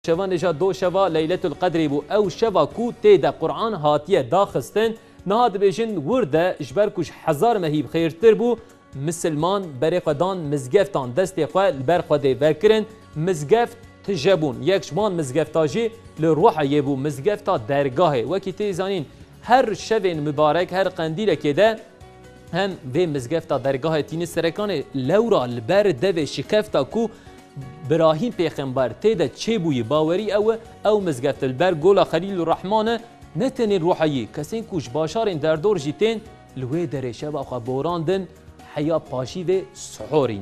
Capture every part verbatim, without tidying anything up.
Şevan Neja do şeva Leyletul Qedrê bû. Ew şeva ku tê de Qur'an hatiye daxistin. Niha dibêjin wir de ji ber ku ji hezar mehî bi xêrtir bû, misilman berê xwe dan mizgeftan, destê xwe li ber xwe dê vekirin. Mizgeft tije bûn. Yek ji wan mizgefta jî li Ruheyê bû, mizgefta dergahê. Wekî tê zanîn, her şevên mibarek, her qendîlekê de hem vê mizgefta dergahê tînin serekanê. Lewra li ber devê şikefta ku Birahîm Pêxember tê de çêbûyî, bawerî ew e, ew mizgeft li ber gola Xelîlur Rehman e. Ne tenê Ruheyî, kesên ku ji bajarên derdor jî tên, li wê derê şeva xwe borandin, heya paşî vê sihorîn.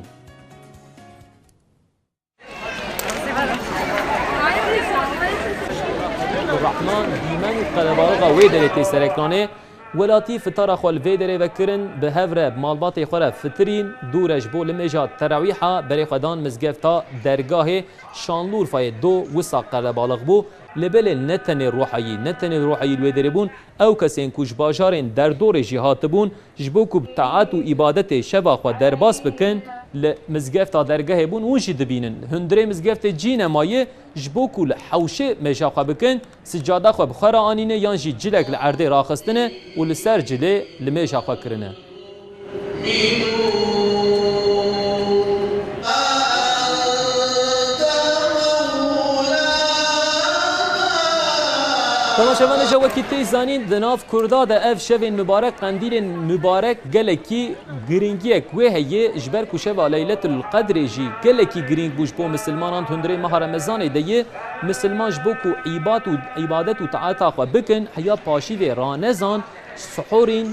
Rahman dîmen û qerebalixa wê derê tê serekanê. Welatî fitara xwe li vê derê vekirin, bi hev re bi malbatê xwe re fitirîn, dû re ji bo limêja terawîha berê xwe dan mizgefta dergahê Şanlûrfayê do wisa qerebalix bû. Lê belê ne tenê Ruhayî, ne tenê Ruhayî li wê derê bûn, ew kesên ku ji bajarên derdorê jî hatibûn, ji bo ku bi taat û îbadetê şeva xwe derbas bikin, li mizgefta dergehê bûn, hûn jî dibînin. Hundirê mizgeftê cî nemayê, ji bo ku li hewşê mêja xwe bikin, sicada xwe bi xwe re anîne yan jî cilek li erdê raxistine û li ser cilê limêja xwe kirine. Temaşevanê ji wekî tê zanîn, di nav Kurda de ev şevên mibarek, qendîlên mibarek gelekî giringiyek wê heye, ji ber ku şeva Leyletul Qedrê jî gelekî girîng bû ji bo misilmanan, di hundirê meha Remezanê de ye. Misilman ji bo ku îbat û îbadet û taeta xwe bikin, heya paşîvê ranezan, sihorîn,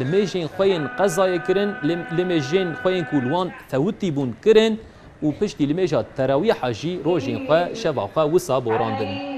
limêjên xwe yên qezayê kirin, lim-, limêjên xwe yên ku li wan fewitî bûn kirin û piştî limêja terawîha jî rojên xwe, şeva xwe wisa borandin.